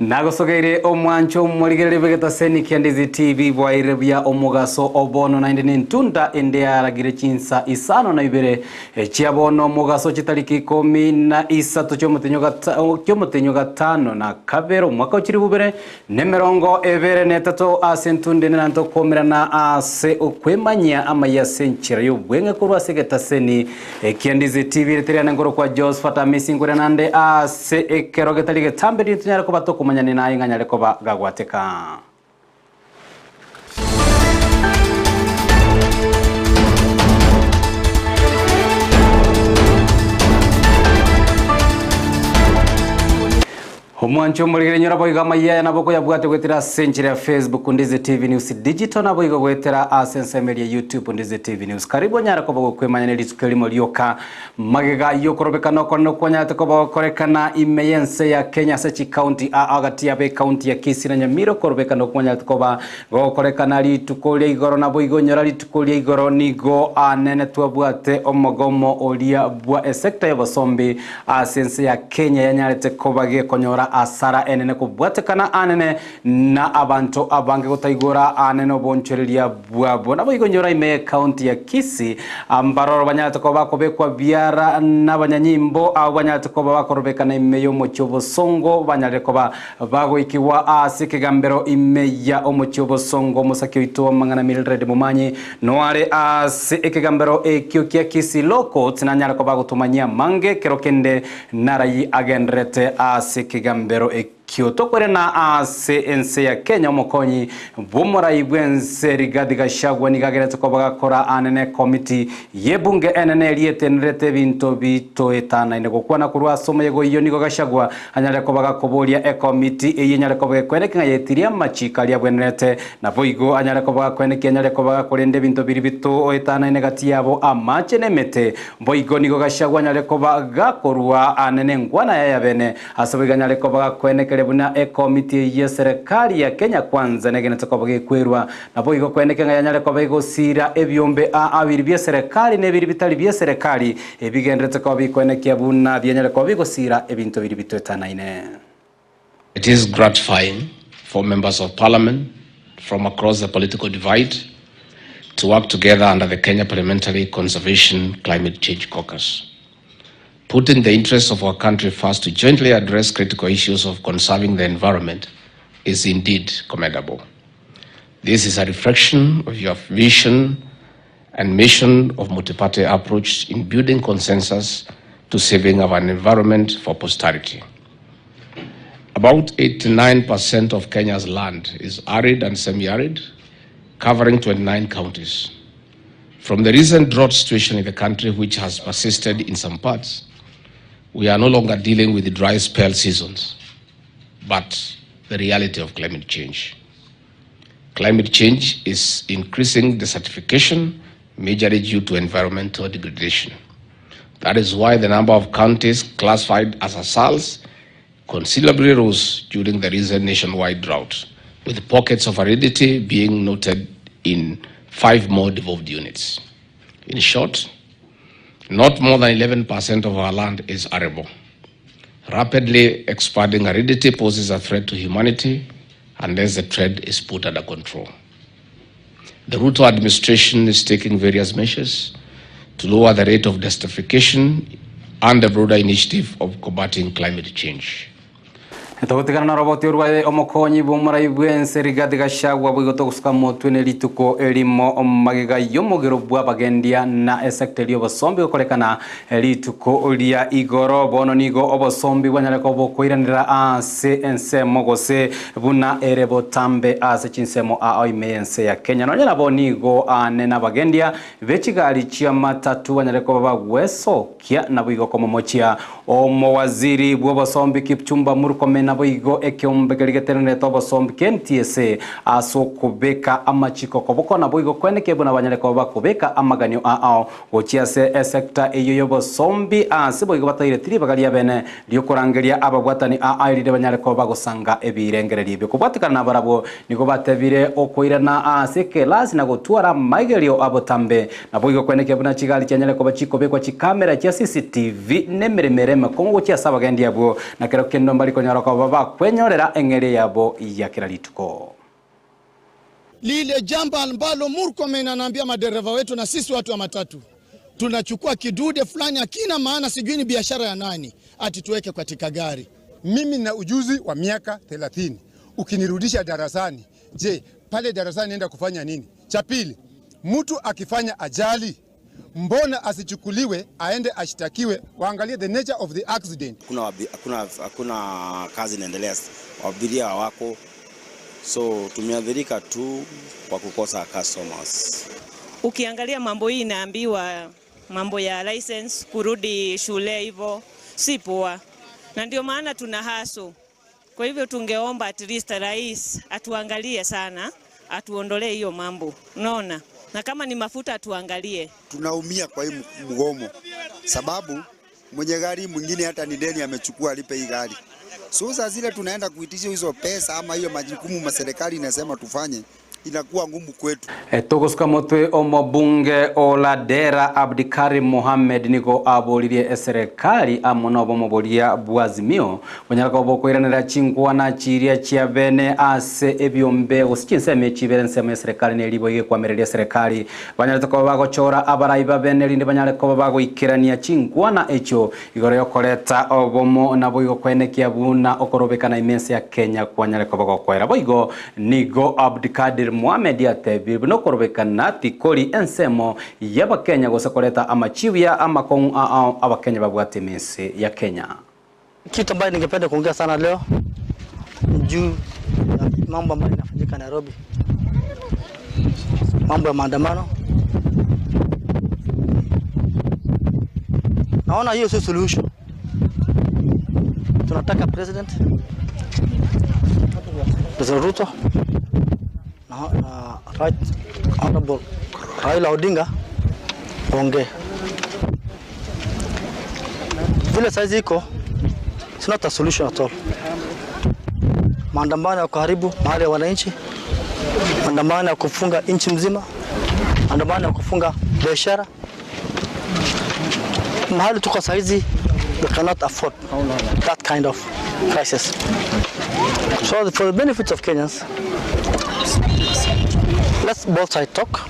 Nagosogeire omwancho omorigereria bw'egetaseni kia Ndizi TV bwairire buya omogaso o bono naende nentunda ende yaragire chinsa isano na ibere chia bono omogaso chitariki ikomi na isato chiomotenyo gatano na kabere omwaka o chilifu bibere Nemerongo ebere na etato ase entunda ende na ntokoumerana ase okwemanyia amaya ase enchera y'obweng'e korwa ase egetaseni ekia Ndizi TV ritiri riane nkorokwa Josphat Amisi nkore nande ase ekero getari getambe riria tonyare koba tokomanyani naye ng'a nyare koba gagwateka. Omwancho omorigereria nyora boigo amayia aya nabo koyabwate goetera ase enchera ya Facebook Ndizi TV News Digital naboigo goetera ase ensemo eria YouTube Ndizi TV News. Karibu onyare koba gokwemanya ne rituko erimo rioka magega yokorobekana okonene okwanyarete koba gokorekana ime y'ense ya Kenya ase chikaunti aa gati yabo ekaunti ya Kisii na Nyamira okorobekana okwanyarete koba gokorekana rituko ria igoro naboigo nyora rituko ria igoro nigo anene twabwate omogomo oria bwa esector y'obosombi Ase ense ya Kenya yanyarete koba gekonyora asara enene kobwatekana anene na abanto abange gotaigora anene obonchoreria bwabo. Naboigo nyora ime y'ecounty ya Kisii mbaroro banyarete koba bakobekwa biara nabanyanyimbo abwo banyarete koba bakorobekana ime y'omochie obosongo banyarire koba bagoikigwa ase ekegambero ime ya omochie obosongo. Omosaki oito amang'ana Mildred Momanyi Noare ase ekegambero ekio kia Kisii Law Courts nanyare koba agotomanyia amange ekero kende narayi agendererete ase ekegambero ekio. Tokwerena ase ense ya Kenya omokonyi bw'omorai bw'ense Rigathi Gachagua nigo agerete koba gakora anene ekomiti y'ebunge enene eria etenerete ebinto bitoetanaine gokwana korwa ase omoyega oyio nigo Gachagua anyare koba gakoboria ekomiti eyio enyare koba gekweneki ng'a yetirie amachiko aria abwenerete Naboigo anyare koba gakweneki anyare koba gakorenda ebinto biria bitoetanaine gati yabo amache na emete. Boigo nigo gachagua anyare koba gakorua aane nenkwana yaye abene. Ase boigo anyare koba gakwenekeria buna ekomiti eyio y'eserekari ya Kenya Kwanza negenete koba gekwerwa. Naboigo kweneke ng'a yanyare koba egosiira ebiombe aa biri bi'eserekari na ebiri bitari bi'eserekari ebigenderete koba bikwenekia buna bianyare koba bigosiira ebinto biria bitoetanaine. It is gratifying for members of parliament from across the political divide to work together under the Kenya Parliamentary Conservation Climate Change Caucus, putting the interests of our country first to jointly address critical issues of conserving the environment is indeed commendable. This is a reflection of your vision and mission of multi-party approach in building consensus to saving our environment for posterity. About 89% of Kenya's land is arid and semi-arid, covering 29 counties. From the recent drought situation in the country, which has persisted in some parts, we are no longer dealing with the dry spell seasons, but the reality of climate change. Climate change is increasing desertification, majorly due to environmental degradation. That is why the number of counties classified as ASALs considerably rose during the recent nationwide drought, with pockets of aridity being noted in five more devolved units. In short, not more than 11% of our land is arable. Rapidly expanding aridity poses a threat to humanity unless the trend is put under control. The Ruto administration is taking various measures to lower the rate of desertification and the broader initiative of combating climate change. Togotigana na roboti orwaye omokonyi bw'omorai bw'ense Rigathi Gachagua boigo togosuka motwe ne rituko erimo magega y'omogero bw'abagendia na esecta y'obosombi gokorekana Rituko ria igoro bono nigo obosombi bwanyare koba bokoiranera ase ensemo gose buna ere botambe ase chinsemo ao ime y'ense ya Kenya. Nonya nabo nigo aane nabagendia be chigari chi'amatatu banyare koba bagwesokia naboigo komomochia omowaziri bw'obosombi Kipchumba Murkomen naboigo ekeombe keria getenenerete obosombi kia NTSA ase okobeka amachiko koboko naboigo kweneke buna banyare koba bakobeka amaganio ao Gochia ase esecta eyio y'obosombi aase boigo bataireti ribaga riabene ri'okorangeria ababwatani aa erinde banyare koba bagosanga ebirengererio ebio. Kobwatekana nabarabwo nigo batebire okoirana aase ekelasi na gotwara amaigerio a botambe. Naboigo kwenekia buna chigari chianyare koba chikobekwa chikamera chia CCTV nemeremo ere. ere emekong'u gochia ase abagendi abwo, na kero kende mbari konyora koba bakwenyorera eng'eria yabo ya kera rituko. Lile jambo ambalo Murkomen anaambia madereva wetu na sisi watu wa matatu, tunachukua kidude fulani akina maana, sijui ni biashara ya nani, ati tuweke katika gari. Mimi na ujuzi wa miaka 30. Ukinirudisha darasani, je, pale darasani naenda kufanya nini? Cha pili, mtu akifanya ajali mbona asichukuliwe aende ashtakiwe, waangalie the nature of the accident. Hakuna kazi inaendelea, abiria hawako, so tumeathirika tu kwa kukosa customers. Ukiangalia mambo hii inaambiwa mambo ya license kurudi shule hivyo si poa, na ndio maana tuna haso. Kwa hivyo tungeomba at least rais atuangalie sana, atuondolee hiyo mambo, unaona, na kama ni mafuta atuangalie. Tunaumia kwa hii mgomo, sababu mwenye gari mwingine hata ni deni amechukua alipe hii gari. So saa zile tunaenda kuitisha hizo pesa ama hiyo majukumu maserikali inasema tufanye, inakuwa ngumu kwetu. Togosuka motwe omobunge Oladera Abdikarim Mohamed nigo aboririe eserikali amo nobomoboria bwa Azimio bonyara koba bokoiranera chinkwana chiria chia bene ase ebiombe gose chinsemo chibere ensemo ya serikali neribo igekwamereria serikali banyarete koba bagochora abarai ba bene rinde banyare koba bagoikerania chinkwana echo igoro yokoreta obomo nabo igokwenekia buna okorobekana imense ya Kenya kwanyare koba gokwera boigo nigo Abdikadir Mohamed atebire buna okorobekana tikori ensemo y'abakenya gose koreta amachibu ya amakong'u abakenya babwate imense ya Kenya. Kitu ambayo ningependa kuongea sana leo ni juu ya mambo ambayo yanafanyika Nairobi, mambo ya maandamano. Naona hiyo sio solution. Tunataka President Ruto na Right Honorable Raila Odinga waongee. Vile saizi iko, it's not a solution at all. Maandamano ya kuharibu mahali ya wananchi, maandamano ya kufunga nchi mzima, maandamano ya kufunga biashara. Mahali tuko saizi, we cannot afford that kind of crisis. So for the benefit of Kenyans, let's both sides talk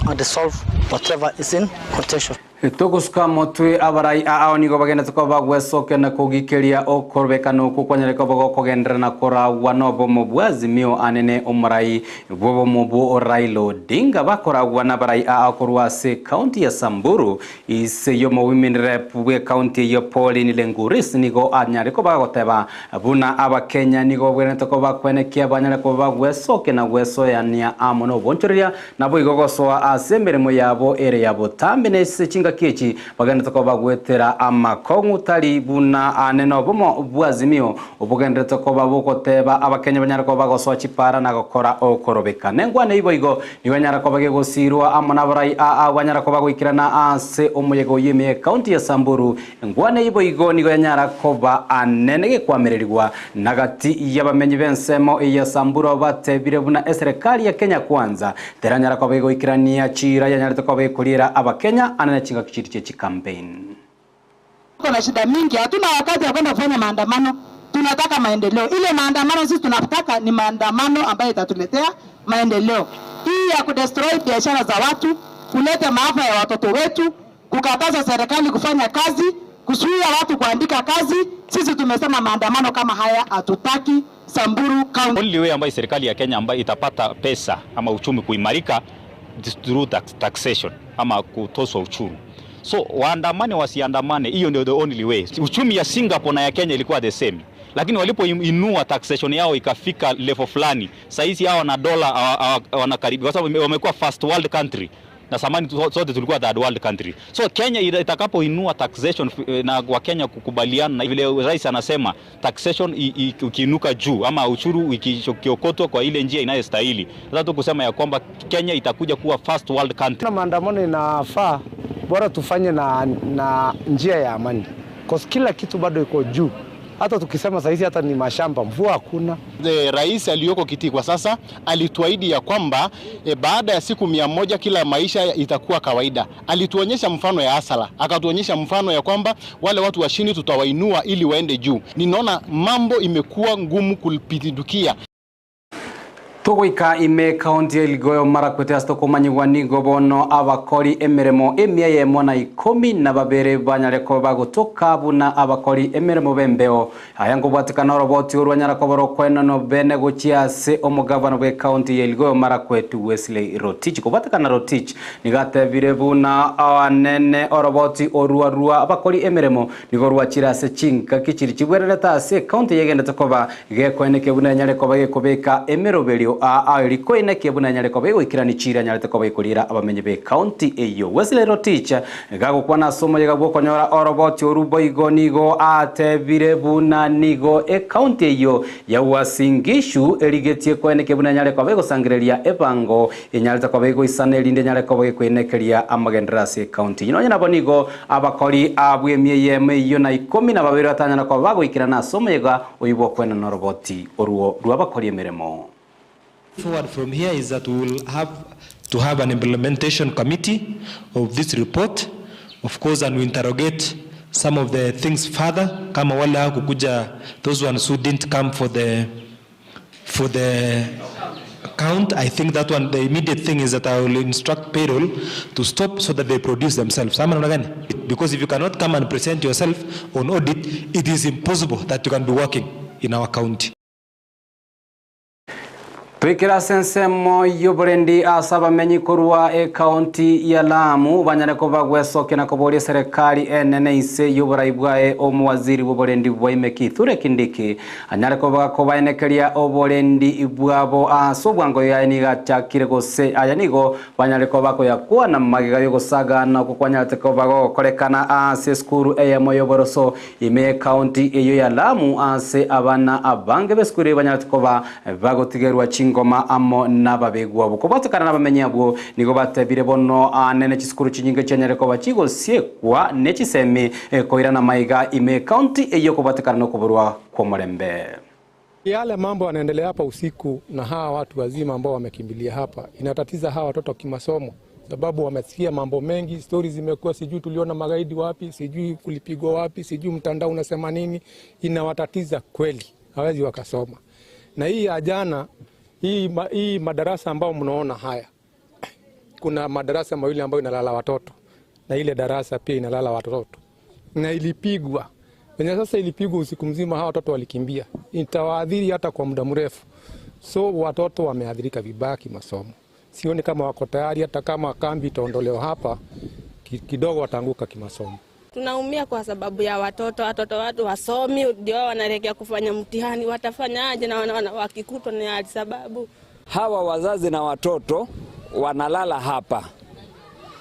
and dissolve whatever is in contention. Tugusuka motwe abarai ao nigo bagenda tuko bagwesoke na kugikeria okorobekana oku kwanyareka bagokogendera na koragwa nobomo bwa Azimio anene omorai bwobomo bwo Raila Odinga bakoragwa na barai ao korwa ase county ya Samburu ise yomo women rep bwe county ya Pauline Lenguris nigo anyareko bagoteba buna abakenya nigo bwenerete ko bakwenekia banyareko bagwesoke na gwesoyania amo nobonchoreria nabo igo gosoa ase emeremo yabo ere yabo tambe nese chinga kechi bagenda ko bagwetera amakong'u tari buna anene obomo bwa Azimio obogenderete ko babogoteba abakenya banyara ko bagosoa chipara na gokora okorobeka nengwane ibo igo nibanyara ko bagegosirwa amo nabarai a banyara ko bagoikirana ase omoyego yeme county ya Samburu ngwane ibo igo nigo yanyara koba anene gekwamererigwa nagati y'abamenyi b'ensemo ya Samburu batebire buna eserikali ya Kenya Kwanza teranyara ko bagoikirania chira yanyarete ko bagoikurira abakenya anene chinga kichiri cha campaign. Tuko na shida mingi, hatuna wakati wa kwenda kufanya maandamano. Tunataka maendeleo. Ile maandamano sisi tunataka ni maandamano ambayo itatuletea maendeleo. Hii ya kudestroy biashara za watu, kuleta maafa ya watoto wetu, kukataza serikali kufanya kazi, kuzuia watu kuandika kazi, sisi tumesema maandamano kama haya hatutaki Samburu County. Only way ambayo serikali ya Kenya ambayo itapata pesa ama uchumi kuimarika through taxation ama kutoswa uchuru. So waandamane wasiandamane, hiyo ndio the only way. Uchumi ya Singapore na ya Kenya ilikuwa the same, lakini walipoinua taxation yao ikafika level fulani, saizi hao na dola wanakaribia, kwa sababu wamekuwa first world country na zamani sote tulikuwa third world country. So Kenya itakapoinua taxation na wa Kenya kukubaliana na vile rais anasema taxation ukiinuka juu ama ushuru ukiokotwa kwa ile njia inayostahili. Sasa tu kusema ya kwamba Kenya itakuja kuwa first world country. Na maandamano inafaa, bora tufanye na njia ya amani. Cause kila kitu bado iko juu. Hata tukisema sahizi hata ni mashamba, mvua hakuna. The rais aliyoko kiti kwa sasa alituahidi ya kwamba baada ya siku 100 kila maisha itakuwa kawaida. Alituonyesha mfano ya hustler, akatuonyesha mfano ya kwamba wale watu wa chini tutawainua ili waende juu. Ninaona mambo imekuwa ngumu kupindukia. Togoika ime kaunti ya Elgeyo Marakwet ase tokomanyigwa nigo bono abakori emeremo emia yemo na ikomi na babere banyare koba bagotoka buna abakori emeremo b'embeo. Aya ngobwatikana oroboti orwanyara koba rokwenano bene gochia ase omogavana bwe kaunti ya Elgeyo Marakwet Wesley Rotich. Kobwatikana Rotich nigatebire buna anene oroboti orwa abakori emeremo nigo rwachire ase chinkaki chiri chibwererete ase kaunti yegendete koba gekweneke buna enyare koba gekobeka emeroberio a erikoine buna nyare koba egoikirani chira nyarete koba ekorira abamenyi be county eyo. Wesley Rotich gagokwana ase omoyega bwokonyora oroboti oru boigo nigo atebire buna nigo e county eyo ya Uasin Gishu erigetie kweneke buna nyare koba egosangereria ebango enyarete koba egoisana erinde nyare koba ekwenekeria amagendera ase county. Nonya nabo nigo abakori abwe emieyemo eyo na 12 batanyana koba bagoikirana ase omoyega oyo bwokwena na oroboti oruo rw'abakori emeremo. Forward from here is that we will have to have an implementation committee of this report, of course, and we interrogate some of the things further, kama wale hawakukuja, those ones who didn't come for the count. I think that one, the immediate thing is that I will instruct payroll to stop so that they produce themselves. Ama namna gani? Because if you cannot come and present yourself on audit, it is impossible that you can be working in our county. Twikira sensemo y'oborendi ase abamenyi korwa ekaunti ya Lamu banyare koba gwesokia na koboria serikali enene ise y'oborai bwaye omuwaziri bw'oborendi bwaime Kithure Kindiki anyare koba kobaenekeria oborendi bwabo ase obwango yaye nigo achakire gose aya nigo banyare koba koyakwana magega yogosagana oko kwanyarete koba gokorekana ase esukuru eyemo y'oboroso ime ekaunti eyo ya Lamu ase abana abange b'esukuru banyarete koba bagotigerwa chingoma amo n'ababegwa abo kobwatekana n'abamenyi abwo nigo batebire bono anene chisukuru chinyinge chianyare koba chigosiekwa nechisemi koirana maiga ime kaunti eyo kobwatekana n'okoborwa kwa omorembe. Yale mambo yanaendelea hapa usiku na hawa watu wazima ambao wamekimbilia hapa inatatiza hawa watoto kimasomo, sababu wamesikia mambo mengi, stori zimekuwa sijui tuliona magaidi wapi, sijui kulipigwa wapi, sijui mtandao unasema nini. Inawatatiza kweli, hawezi wakasoma. Na hii ya jana, hii madarasa ambao mnaona haya, kuna madarasa mawili ambayo inalala watoto na ile darasa pia inalala watoto na ilipigwa venye sasa ilipigwa usiku mzima, hawa watoto walikimbia, itawaadhiri hata kwa muda mrefu. So watoto wameadhirika vibaya kimasomo. Sioni kama wako tayari, hata kama kambi itaondolewa hapa kidogo wataanguka kimasomo. Tunaumia kwa sababu ya watoto, watoto watu wasomi ndio wanaelekea kufanya mtihani, watafanyaje na wakikutwa ni hali sababu. Hawa wazazi na watoto wanalala hapa,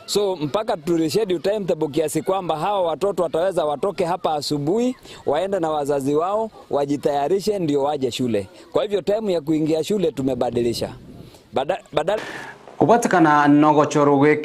so mpaka tureschedule timetable kiasi kwamba hawa watoto wataweza watoke hapa asubuhi waende na wazazi wao wajitayarishe ndio waje shule. Kwa hivyo time ya kuingia shule tumebadilisha badala Kobwatekana nogochoro gwe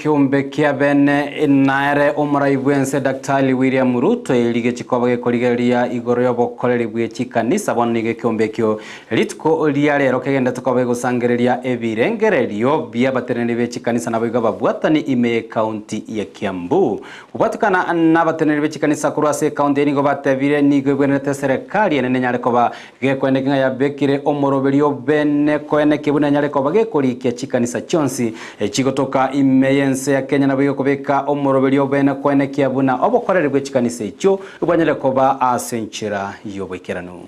kia bene naere omorai bwense Daktari William Ruto erige chikoba gekorigereria igoro y'obokoreri bwe chikanisa bono nigo ekiombe ekio rituko ria rero kegendete koba egosangereria ebirengererio bia abateneneri be chikanisa nabo igo babwatani ime ekaunti ya Kiambu. Kobwatekana n'abateneneri be chikanisa korwa ase ekaunti nigo batebire nigo ebwenerete serikali enene nyare koba gekweneke ng'a yabekire omoroberio bene koeneke buna nyare koba gekorikia chikanisa chionsi chigotoka ime yense ya Kenya nabo igokobeka omoroberio bene koenekia buna obokoreri bwe chikanisa ekio bwanyare koba ase enchera y'oboikeranu.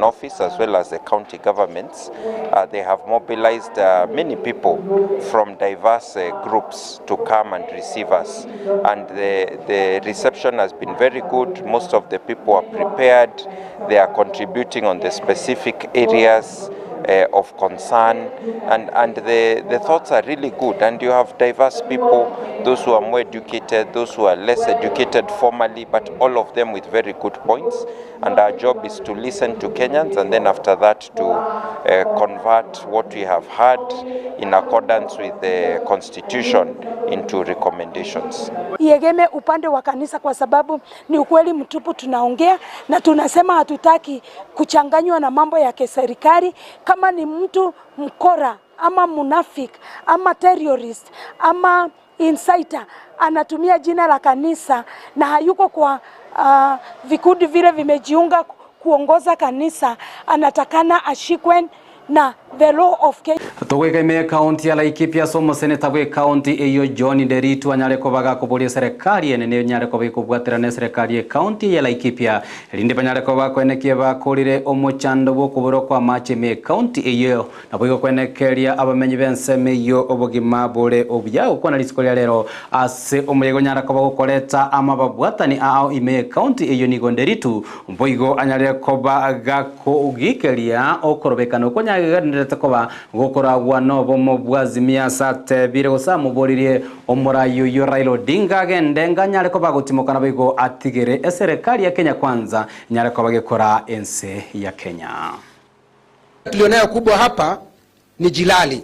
Office as well as the county governments, they have mobilized many people from diverse groups to come and receive us. And the reception has been very good. Most of the people are prepared. They are contributing on the specific areas uh, of concern, and, and the, the thoughts are really good. And you have diverse people, those who are more educated, those who are less educated formally, but all of them with very good points. And our job is to listen to Kenyans and then after that to uh, convert what we have heard in accordance with the constitution into recommendations. Iegeme upande wa kanisa kwa sababu ni ukweli mtupu tunaongea na tunasema hatutaki kuchanganywa na mambo ya kiserikali. Kama ni mtu mkora ama munafik ama terrorist ama inciter anatumia jina la kanisa na hayuko kwa vikundi vile vimejiunga kuongoza kanisa, anatakana ashikwe na the law of Kenya. Tũgwĩka ime kaunti ya Laikipia ase omoseneta bwa ekaunti eyo John Nderitu anyare koba gakoboria serikali enene enyare koba ekobwatera na eserikali ya ekaunti ya Laikipia erinde banyare koba kwenekia bakorire omochando bwa okoborwa kwa amache ime ekaunti eyo nabo igo kwenekeria abamenyi ba ensemo eyo obogima bore obuya. Gokwana rituko ria rero ase omoyega onyara koba gokoreta amababwatani ao ime ekaunti eyo nigo Nderitu boigo anyare koba gakogikeria okorobekana okwo nyagegenderete koba gokoragwa nobomo bwa Azimio ase atebire gose amoboririe omorai oyo Raila Odinga agende nganyare koba gotimokana boigo atigere eserikali ya Kenya Kwanza nyare koba gekora ense ya Kenya. Tulionayo kubwa hapa ni jilali,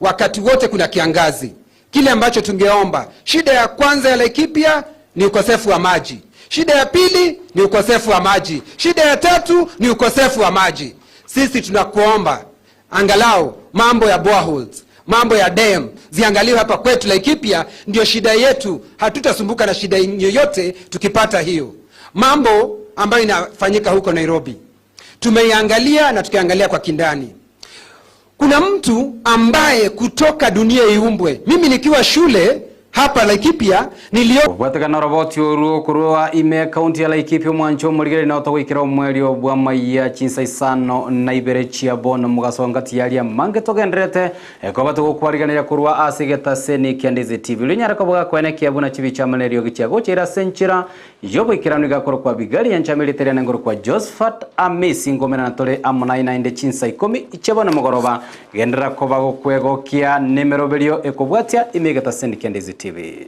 wakati wote kuna kiangazi. Kile ambacho tungeomba, shida ya kwanza ya Laikipia ni ukosefu wa maji, shida ya pili ni ukosefu wa maji, shida ya tatu ni ukosefu wa maji. Sisi tunakuomba angalau mambo ya boreholes, mambo ya dam ziangaliwe hapa kwetu Laikipia, ndio shida yetu. Hatutasumbuka na shida yoyote tukipata hiyo. Mambo ambayo inafanyika huko Nairobi tumeiangalia na tukiangalia kwa kindani. Kuna mtu ambaye kutoka dunia iumbwe, mimi nikiwa shule hapa Laikipia nilio Gwatekana roboti oruo kurwa ime kaunti ya Laikipia omwancho omorigere na otogwikera omwerio bwa maiya chinsa isano na ibere chia bono mugasonga tiaria mange togenderete ekoba togokwariganĩria kurwa ase getaseni kia Ndizi TV rinyara koboga kwenekia buna chibicha manerio gichia gochera ase enchera yoboikeranu igakoro kwa bigari ya nchamiliteria nengoro kwa Josephat Amisi ngomera na tore amo naine naende chinsa ikomi ichia bono mogoroba gendera koba gokwegokia nemeroberio ekobwatia ime getaseni kia Ndizi TV.